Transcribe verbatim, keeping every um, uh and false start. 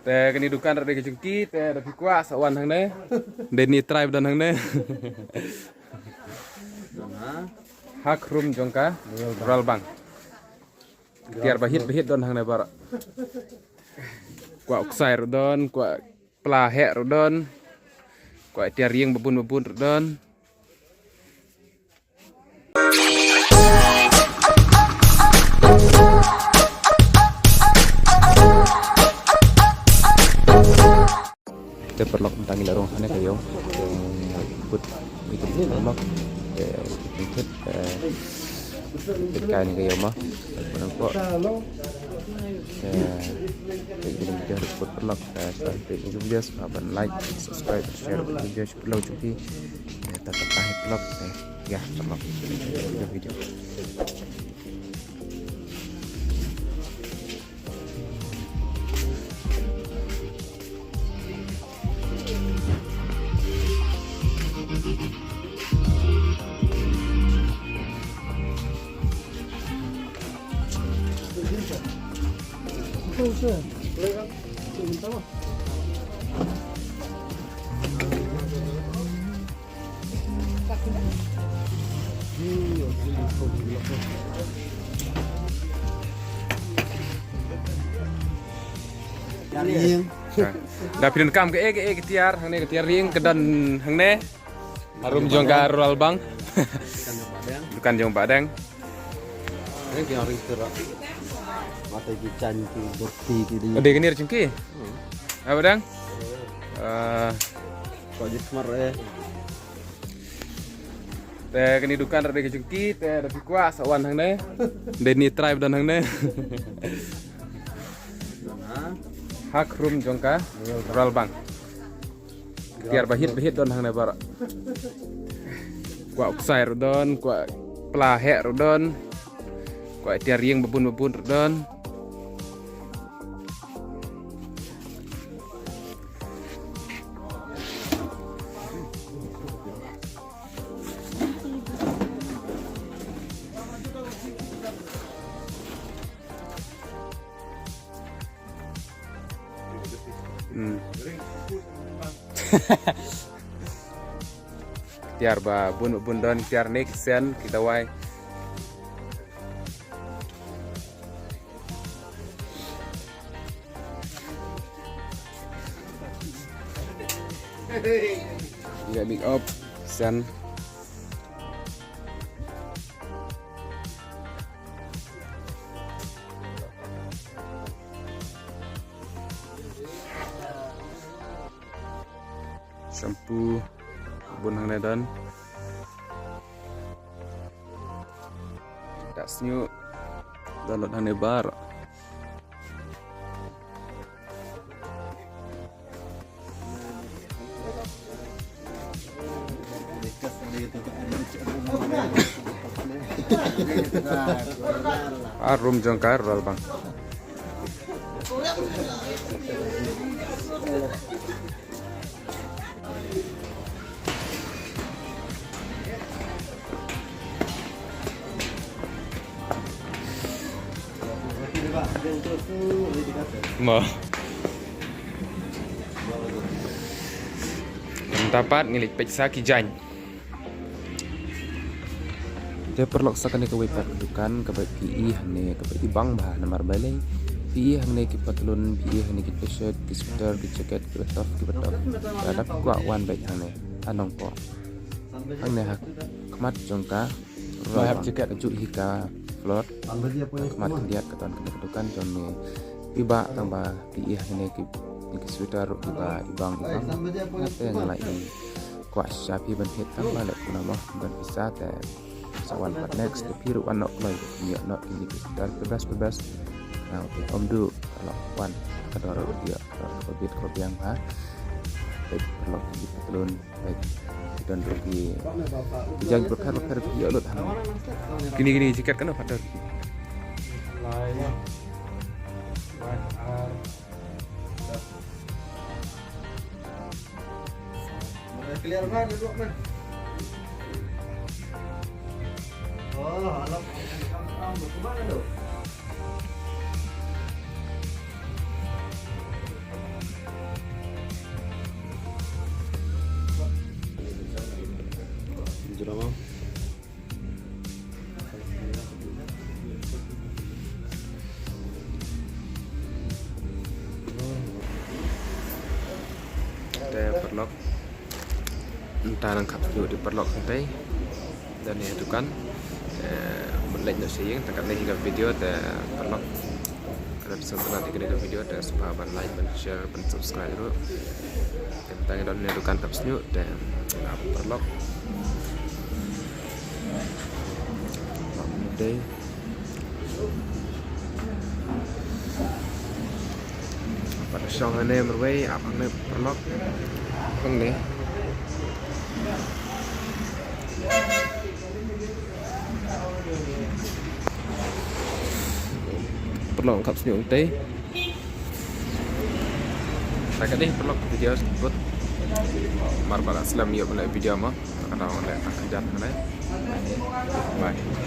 Te kani dukan ruh dei ka jong ki, te da phi kwah sa wan hangne. Dei ni trai ba don hangne. Ha khrum jong ka Rural Bank. Tiar ba hit ba hit don hangne baroh. Kwah u ksai ruh don, kwah pla heh ruh don. Kwah tiar ïing ba bun ba bun ruh don. Te paralok mynta ngi la rung hangne ka ïew. Te ngi put ngi put paralok. Te ngi put, eh, put kai ni ka ïew ma. Te ngi put, eh, te ngi put paralok. Eh, te ngi put, sngewbha ban like, subscribe, share video. Paralok jong ki. Eh, ta ta ta paralok. Eh, ïa paralok. Video, video. Da phi donkam kaei kaei ka tiar, hangne ka tiar ring ka don hangne. Harum jong ka Rural Bank. Dukan jong Bah Deng. Dei kane jong ki. Ah, Bah Deng. Ah, ko jit mar eh. Te kani dukan ruh dei ka jong ki, te da phi kwah sa wan hangne. Dei ni trai ba don hangne. Ha khrum jong ka Rural Bank. Tiar ba hit ba hit don hangne baroh. Kwah u ksai ruh don, kwah pla heh ruh don. Kwah tiar ïing ba bun ba bun ruh don. Hmm. Tiar ba bun bun don, tiar ne ki sen ki dawai. Ïa make up sen. Shampoo bun hangne don. Dak sniu don lut hangne baroh. Harum jong ka Rural Bank. Mo. Mynta pat ngi leit peit sa ki jaiñ. Te paralok, sa kane kawei pat ka dukan kaba phi i hangne kaba i bang bha namar balei? Phi i hangne ki patlun, phi i hangne ki t-shirt, ki sweater, ki jacket, kiba tough, kiba tough. Lada phi kwah wan beit hangne ha Nongpoh. Hangne ha khmat jong ka Rural Bank. Ka juh hi ka floor. Ha khmat khyndiat ka don kane ka dukan jong ne. Phi bah tang ba phi i hangne ki, ki sweater ruh kiba i bang i bang. Nga te nga la i kwah shisha phi ban thied tang ba leh kumno mo ban pisa te sa wan pat next te phi ruh wan noh kloi phi ïoh noh kine ki sweater ki best ki best. Nga te ym duh ka lok wan ka dor ruh ïoh ka dor ka bit ka biang ha. Te ka lok ki patlun. Ki don ruh ki jaiñ bapher bapher ki ïoh lut hangne. Kine kine jacket kano pat don? Lai. Lai ar. Clear man, duduk man. Oh, alam. Kemana tu? Te paralok, mynta nang khap shuh de paralok, te da ne dukan. Eh, mynleit noh sha ïing, te katne hi ka video te paralok. Lada phi sngewtynnat ïa kane ka video te sngewbha ban like, ban share, ban subscribe ruh. Te mynta ngi don ne dukan khap shuh, te paralok. Te Pat shong hangne marwei, ap hangne paralok. Hangne. Paralok khap shuh te. Te ka dei paralok video sbut. Mar ba la slem ïoh ban leh video mo. Ka dang leh tang ka jan hangne. Bye.